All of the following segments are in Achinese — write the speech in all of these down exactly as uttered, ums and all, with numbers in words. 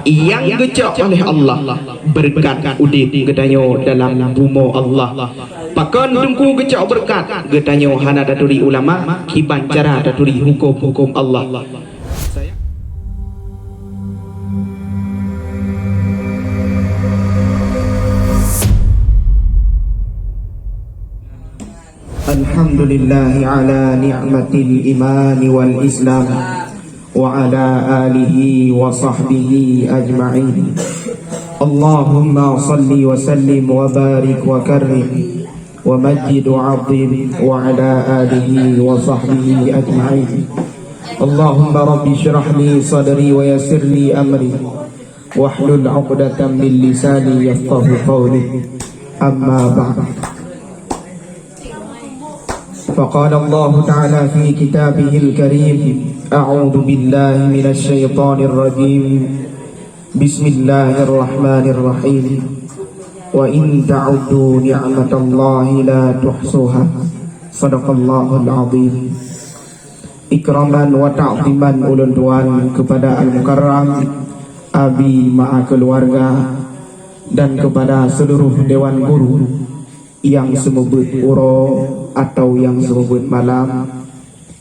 Nyang geucok oleh Allah beureukat udeb geutanyoe dalam bumoe Allah. Pakon Teungku geucok beureukat, geutanyoe hana taturi ulama, kiban cara taturi huköm-huköm Allah. Alhamdulillahi ala ni'matil imani wal islam, wa ala alihi wa sahbihi ajma'in. Allahumma salli wa sallim wa barik wa karrim wa majjid wa azim wa ala alihi wa sahbihi ajma'in. Allahumma rabbi syrah li sadri wa yassir li amri wahlul 'uqdatam min lisani yafqahu qawli. Amma ba'd. Faqala Allahu ta'ala fi kitabihil karim, a'udzu billahi minasy syaithanir rajim. Bismillahirrahmanirrahim. Wa in ta'uddu ni'matallahi la tuhsuha. Sadaqallahul azim. Ikraman wa ta'ziman ulôn tuan kepada Al-Mukarram, Abi Ma'a Keluarga, dan kepada seluruh dewan guru nyang seumeubeuet uroe atau nyang seumeubeuet malam.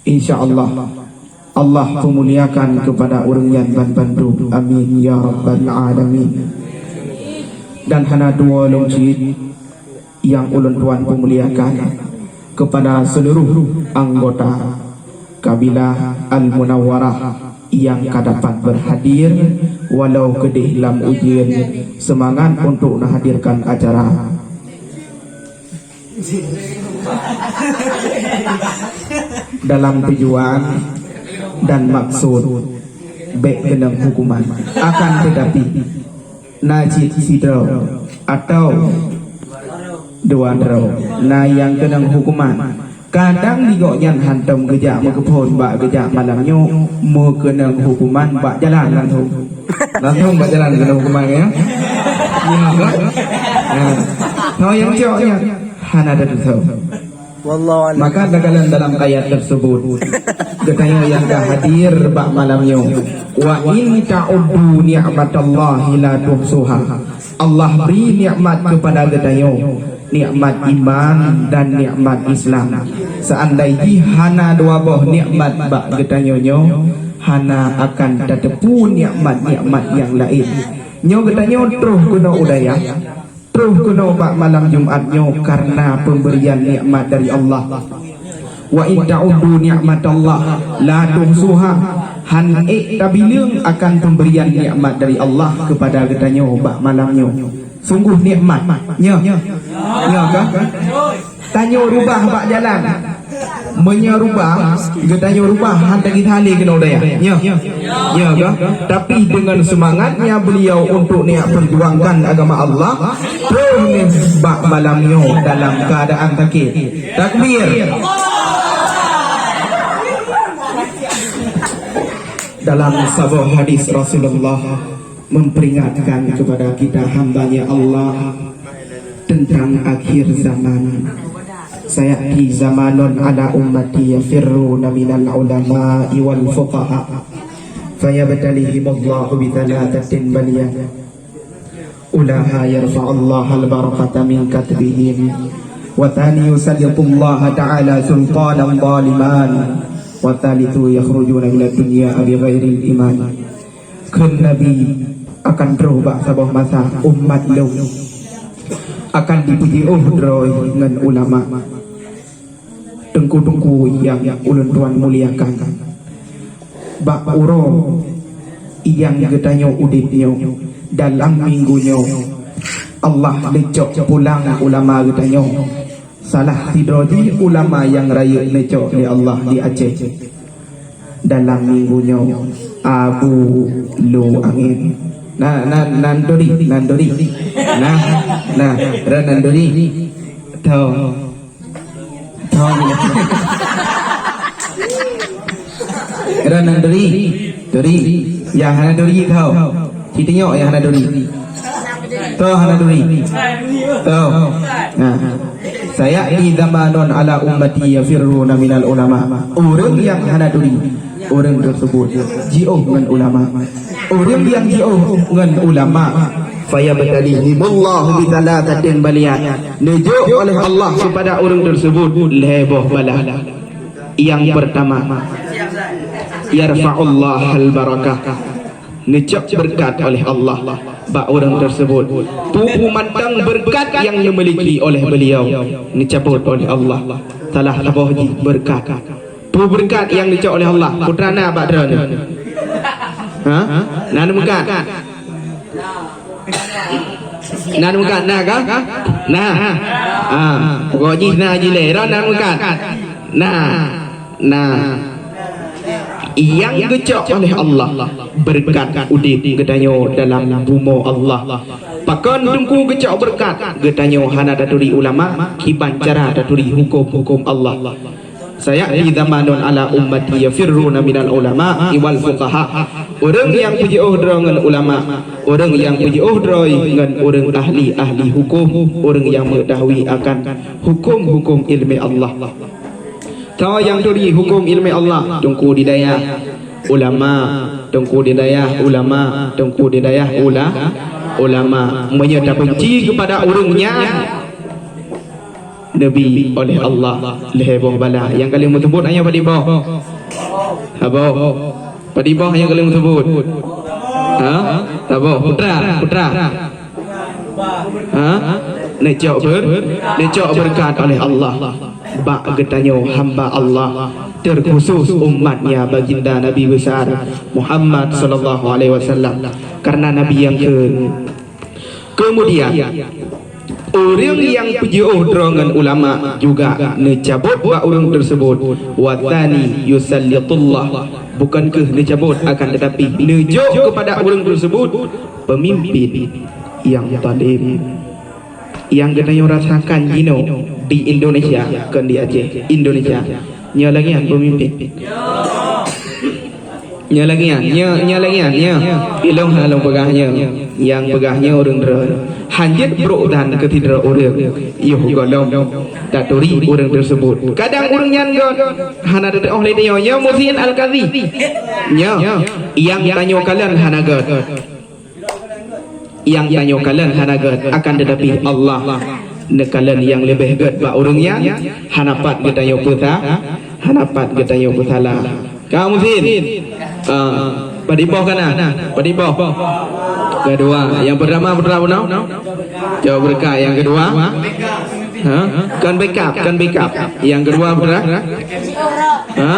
Insya Allah, Allah peumuliakan kepada ureuëng nyan ban bandum. Amin ya rabbal alamin. Dan hana dua lôn cit nyang ulôn tuan peumuliakan kepada seluruh anggota kabilah Al-Munawwarah nyang ka dapat berhadir walau keudeh lam ujeuen seumangat untuk neuhadirkan acara. Dalam tujuan dan maksud bék keunong hukuman. Akan tetapi, na cit sidroe atau dua droe na nyang keunong hukuman. Kadang di gobnyan hantom geujak meukeupon bak geujak malam nyoe, meukeunong hukuman bak jalan langsung. Langsung bak jalan keunong hukuman, ya. Ya, kan? Nah, no nyang cok nyan hana teutusoe. Wallahu a'lam. Maka dalam, dalam ayat tersebut, geutanyoe nyang ka hadir bak malam nyoe, "Wa in ta'uddu ni'matallahi la tuhsuha." Allah bri nikmat kepada geutanyoe, nikmat iman dan nikmat Islam. Seandai jih hana dua boh nikmat bak geutanyoe nyoe, hana akan tateupeue nikmat-nikmat nyang laén. Nyoe geutanyoe troh keunoe u dayah, troh keunoe bak malam Jumat nyoe karena pemberian nikmat dari Allah. "Wa in ta'uddu ni'matallah la tuhsuha." Han ék tabileueng akan pemberian nikmat dari Allah kepada geutanyoe bak malam nyoe. Sungguh nikmat. Nyoe. Nyoe ka? Tanyoe rubah bak jalan. Meunyoe rubah, geutanyoe rubah han tagita lé keunoe dayah. Nyoe. Nyoe ka? Tapi dengan semangatnya beliau untuk niat perjuangkan agama Allah, troh nyoe bak malam nyoe dalam keadaan sakét. Takbir. Dalam saboh hadis Rasulullah memperingatkan kepada kita hamba-Nya Allah tentang akhir zaman. "Sayati zamanun ala ummati yafirruna minal ulama'i wal fuqaha, fayabtalihimullahu bi thalathatin baliyah." Ulaha yarfa'ullahul barakata min katbihim, wa tsani yusallitullaha ta'ala sultanan zaliman, wa tsalitsu yakhrujuna minad dunya bighairil iman. Kheun Nabi, akan troh bak saboh masa umat lôn akan jipeujiôh droe ngon ulama. Teungku-teungku nyang ulôn tuan muliakan, bak uroe nyang geutanyoe udeb nyoe, dalam minggu nyoe, Allah leucok pulang ulama geutanyoe. Salah sidroe jih ulama nyang rayeuk neucok lé Allah di Aceh. Dalam minggu nyoe, Abu Lu Angén. Na, na, nan turi, nan turi. Na, na, ra nan turi. Tho. Tho. Ra nan turi. Turi. Nyang hana turi tho. Ci tunyok nyang hana turi. Tho hana turi. Tho. Nah. "Sayati zamanun ala ummati yafirruna minal ulama." Ureuëng nyang hana turi, ureuëng tersebut jiôh ngon ulama. Ureuëng nyang jiôh ngon ulama, fayabtalihimullahu bitsalatsatin baliat, neujok oleh Allah kepada ureuëng tersebut lhée boh bala. Yang pertama, yarfa'ullahal barakah, neucok beureukat oleh Allah bak ureuëng tersebut. Peue-peue mantong beureukat nyang dimiliki oleh beliau neucabot oleh Allah. Salah saboh jih beureukat. Peue beureukat nyang neucok oleh Allah? Putra na bak droeneuh? Ha? Na neumeukat? Na neumeukat na kah? Na. Ha, pokok jih na jilée. Droe na neumeukat? Na. Na. Nyang geucok oleh Allah beureukat udeb geutanyoe dalam bumoe Allah. Pakon Teungku geucok beureukat? Geutanyoe hana taturi ulama, kiban cara taturi huköm-huköm Allah. Sayati zamanun ala ummati yafirruna minal ulama wal fuqaha. Ureuëng nyang peujiôh droe ngon ulama, ureuëng nyang peujiôh droe ngon ureuëng ahli-ahli huköm, ureuëng nyang meutahui akan huköm-huköm iéleumé Allah. Soe nyang turi huköm iéleumé Allah? Teungku di dayah, ulama, teungku di dayah, ulama, teungku di dayah, ula-, ulama. Meunyoe tabeunci keupada ureuëng nyan, neubi oleh Allah lhée boh bala. Nyang ka lheueh meuseubut ayah padum boh? Saboh. Padum boh nyang ka lheueh meuseubut? Ha? Saboh. Putra, putra. Ha? Neucok ber-, neucok beureukat oleh Allah bak geutanyoe hamba Allah, terkhusus umat-Nya Baginda Nabi Besar Muhammad sallallahu alaihi wasallam. Karena Nabi nyang keu Keumudian, ureuëng nyang peujiôh droe ngon ulama juga neucabot bak ureuëng tersebut, wa tsani yusallitullah, bukon kheueh neucabot, akan teutapi neujok keupada ureuëng tersebut peumimpin nyang zalim. Nyang geutanyoe rasakan jinoe di Indonesia, kon di Aceh, Indonesia. Nyoe lagée nyan peumimpin. Nyoe lagée nyan, nyoe, nyoe lagée nyan, nyoe. Ilong hana lôn peugah nyoe. Nyang peugah nyoe ureuëng droe. Hanjeuet brok dan keu sidroe ureuëng. Yoh gohlom taturi ureuëng tersebut. Kadang ureuëng nyan göt hana teutuoh lé nyoe. Nyoe Muhsin Al-Kazi. Nyoe. Nyang tanyoe kalon hana göt. Nyang tanyoe kalon hana göt, akan teutapi Allah neukalon nyang leubeh göt bak ureuëng nyan. Hana pat geutanyoe peusa-, hana pat geutanyoe peusalah. Ka Muhsin? Ah, padum boh ka na? Padum boh? Keudua. Nyang peurtama putra bunoe? Jaweueb beureukat. Nyang keudua? Ha? Kon backup, kon backup. Nyang keudua putra? Ha?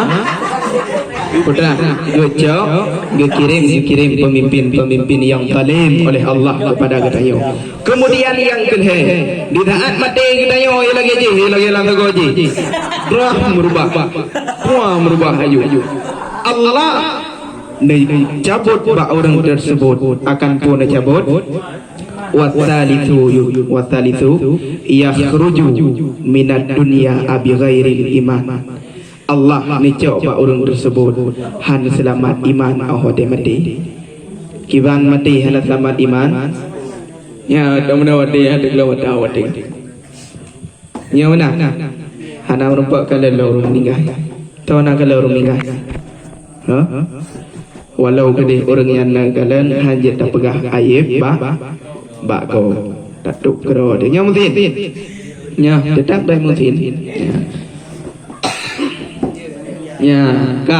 Putra, geucok, geukirém, geukirém peumimpin-peumimpin nyang zalim oleh Allah keupada geutanyoe. Keumudian nyang keulhée, di saát maté geutanyoe, lagée jih, lagée lam sagoe jih, droe meurubah, droe meurubah laju. Allah neucabot bak ureuëng tersebut, akan peue neucabot? Watsalitsu, watsalitsu yakhruju minad dunya bighairil iman. Allah neucok bak ureuëng tersebut hana seulamat iman óh watée maté. Kiban maté hana seulamat iman? Nyan, tameuna watée, hana teuglom mata watée. Nyoe meunan, hana meurumpok kalon lom ureuëng meuninggai. Toh na kalon ureuëng meuninggai? Ha? Walau keudeh ureuëng nyan na kalon, hanjeuet tapeugah aieb bak, bak gob. Tatôb keudroe teuh. Nyoe Muhsin. Nyoe, teutap dai Muhsin. Nyoe. Nyoe, ka.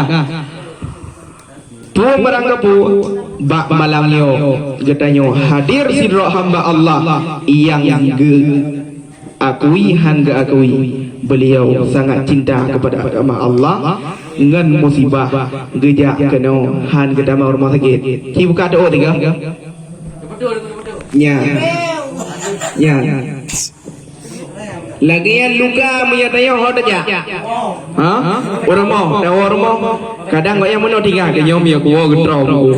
Peue barang gapeue, bak malam nyoe geutanyoe hadir sidroe hamba Allah nyang geuakui han geuakui beliau sangat cinta kepada agama Allah, ngon musibah geujak keunoe han geutamong rumoh sakét. Ci buka doa tiga. Nyan. Nyan. Lagée nyan luka meunyoe tanyoe ho tajak. Ha? Ureuëng moh, tawoe ureuëng moh. Kadang gobnyan meunoe tinggai, keu nyoe meunyoe kuwoe geutrom ku.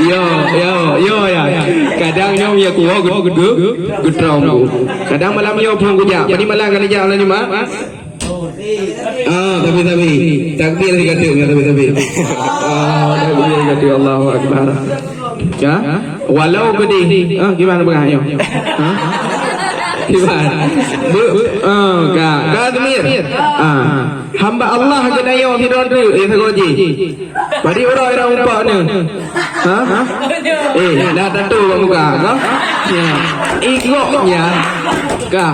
Yo, yo, yo, ya. Kadang nyoe meunyoe kuwoe geu-, geu-, geutrom ku. Kadang malam nyoe phon kujak. Padum malam ka neujak malam Jumat? Ah, tapi, tapi. Takbir di kata, tapi, tapi. Ah, takbir di kata. Allahu Akbar. Ya? Walau pedih. Ah, gimana peugah nyoe? Ha? Iban. Bu, ah, ka, ka Azmir. Ah. Hamba Allah geutanyoe sidroe teuk, eh, sagoe jih. Badi uroe ira mupak ni. Ha? Eh, dah tatu bak muka, ka? Ya. Igok nyan. Ka.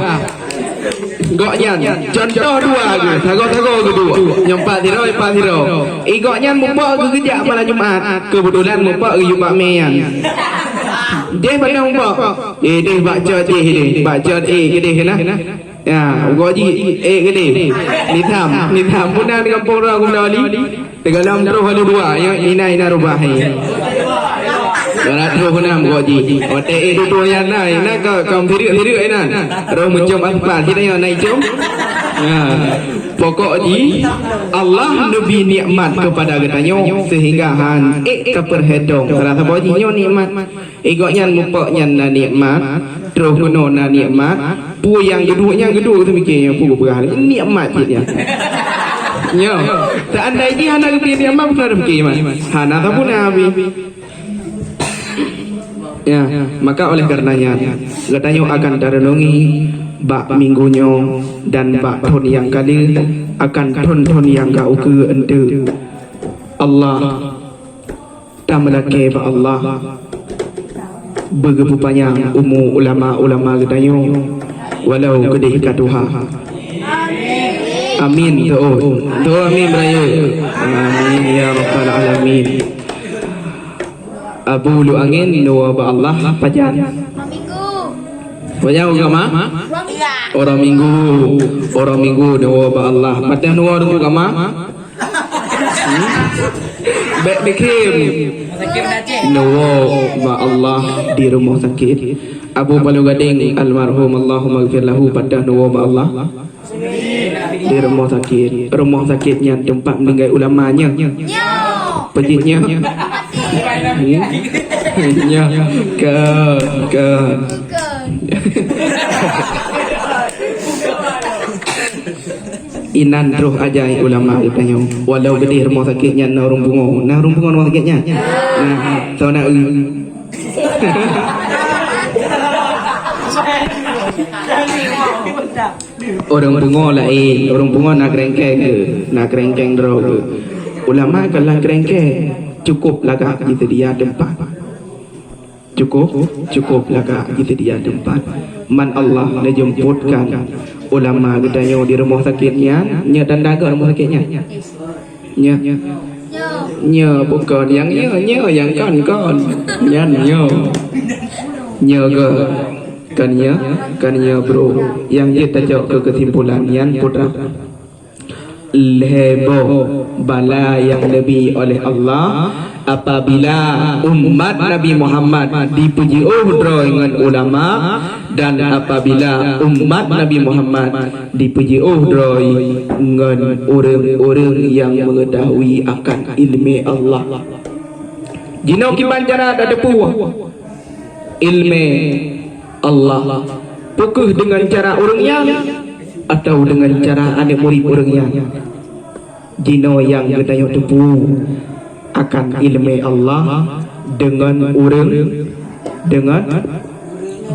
Gok nyan. Contoh dua geuh, sagoe-sagoe geuduek. Nyang pat sidroe, pat sidroe. Igok nyan mupak geuh geujak malam Jumat. Keubeutulan mupak geuh Jumat mè nyan. Deh bak nyang mupak. Eh, deh bak cot deh deh. Bak cot eh, keudeh lah. Ya, ugoe jih, eh, keudeh. Nizam, nizam. Puna di gampông droe guna li. Teugalam troh ada dua, ya, ina, ina rubah, eh. Dara troh enam ugoe jih. Watèe eh tutoe nyan na, ina ka, ka meusireuk-sireuk inan. Roh meucom aspal, sida nyan na icom. Ya. Pokok jih, Allah neubri nikmat kepada geutanyoe sehingga han ék tapeuhitong. Salah saboh jih nyoe nikmat. Igok nyan mupak nyan na nikmat, troh keunoe na nikmat, peue nyang geuduek nyan geuduek teumiké nyan peue geupeugah lé nikmat cit nyan. Nyoe, seandai jih hana geubri nikmat, peue na teumiké man? Hana sapeue na habéh. Ya, maka oleh karenanya geutanyoe akan tarenungi bak minggu nyoe dan bak thon nyang ka lheueh akan thon-thon nyang ka ukeue enteuk. Allah Tameulakèe bak Allah beugeupanyang umu ulama-ulama geutanyoe walau keudeh ka tuha. Amin. Teuôt. Teuôt amin beurayeuk. Amin ya rabbal alamin. Abu Luangen neuwoe bak Allah pajan? Pajan uroe kama? Uroe Minggu. Uroe Minggu neuwoe bak Allah. Pajan neuwoe uroe kama? Hmm? Bèk dikhém. Neuwoe bak Allah di rumoh sakét. Abu Palu Gadeng almarhum, Allahumma gfir lahu, pajan neuwoe bak Allah? Di rumoh sakét. Rumoh sakét nyan teumpat meuninggai ulama nyan. Peujeuet nyan? Hmm? Nyan. Ke, ke. Inan troh ajaéb ulama geutanyoe. Walau geudeh rumoh sakét nyan na ureueng pungo. Na ureueng pungo rumoh sakét nyan? Nah, soe na eu? Ureueng pungo laén, ureueng pungo na keurengkeng geuh, na keurengkeng droe geuh. Ulama kalon keurengkeng, cukôp lagak jiseudia teumpat. Cukôp, cukôp lagak jiseudia teumpat. Man Allah neujeumputkan ulama geutanyoe di rumoh sakét nyan, nyoe tanda keu rumoh sakét nyan. Nyoe, nyoe bukon nyang nyoe, nyoe nyang kon, kon. Nyan nyoe. Nyoe geuh, kon nyoe, kon nyoe bro. Nyang jeuet tajok keu keusimpulan nyan putra. Lhèe boh bala nyang neubi oleh Allah apabila umat Nabi Muhammad dipeujiôh droe ngon ulama dan apabila umat Nabi Muhammad dipeujiôh droe ngon ureueng-ureueng nyang meungeutahui akan ileumèe Allah. Jinoe kiban cara tateupeue ileumèe Allah? Peu kheueh deungon cara ureueng nyan atawa deungon cara aneuk murit ureueng nyan? Jinoe nyang geutanyoe teupeue akan ileumèe Allah deungon ureueng, deungon,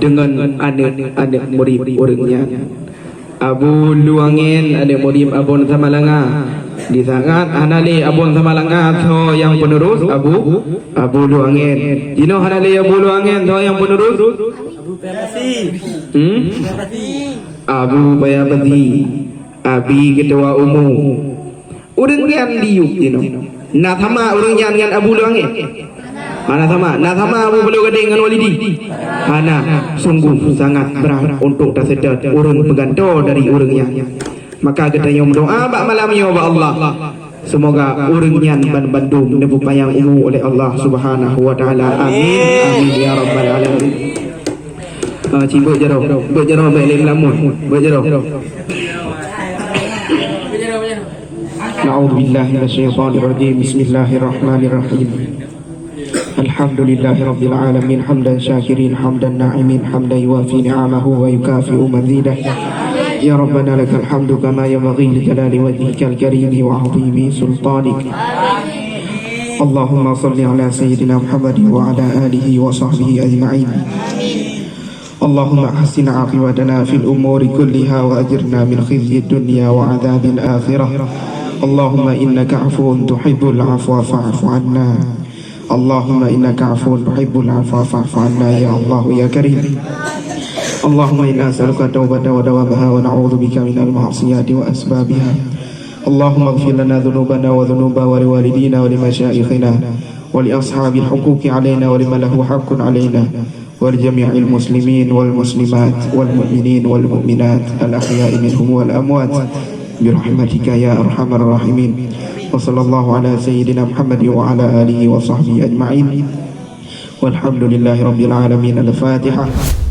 deungon aneuk-aneuk murit ureueng nyan. Abu Luangen, aneuk murit Abon Samalanga. Di saat hana lé Abon Samalanga, soe nyang penerus? Abu, Abu Luangen. Jinoe hana lé Abu Luangen, soe nyang penerus? Hmm? Abu Paya Pasi. Abi keutua umu. Ureueng nyan diyueb jinoe. Na sama ureueng nyan ngon Abu Luangen? Hana sama. Na sama Abu Palu Gadeng ngon Walidi? Hana. Sungguh sangat brat untuk taseutôt ureueng peugantoe dari ureueng nyan. Maka geutanyoe meudoa bak malam nyoe bak Allah. Seumoga ureueng nyan ban bandum neupeupanyang umu oleh Allah Subhanahu wa Taala. Amin. Amin ya rabbal alamin. Ah, ci beuet jaroe. Beuet jaroe bèk lé meulamun. Beuet jaroe. أعوذ بالله من الشيطان الرجيم. بسم الله الرحمن الرحيم. الحمد لله رب العالمين، حمدا شاكرين، حمدا ناعمين، حمدا يوافي نعمه ويكافئ مزيده. يا ربنا لك الحمد كما ينبغي لجلال وجهك الكريم وعظيم سلطانك. اللهم صل على سيدنا محمد وعلى آله وصحبه أجمعين. اللهم أحسن عاقبتنا في الأمور كلها وأجرنا من خزي الدنيا وعذاب الآخرة. اللهم إنك عفو تحب العفو فاعف عنا. اللهم إنك عفو تحب العفو فاعف عنا يا الله يا كريم. اللهم إنا نسألك التوبة ودوامها ونعوذ بك من المعصية وأسبابها. اللهم اغفر لنا ذنوبنا وذنوب والدينا ولمشايخنا ولأصحاب الحقوق علينا ولمن له حق علينا ولجميع المسلمين والمسلمات والمؤمنين والمؤمنات الأحياء منهم والأموات برحمتك يا أرحم الراحمين. وصلى الله على سيدنا محمد وعلى آله وصحبه أجمعين. والحمد لله رب العالمين. الفاتحة.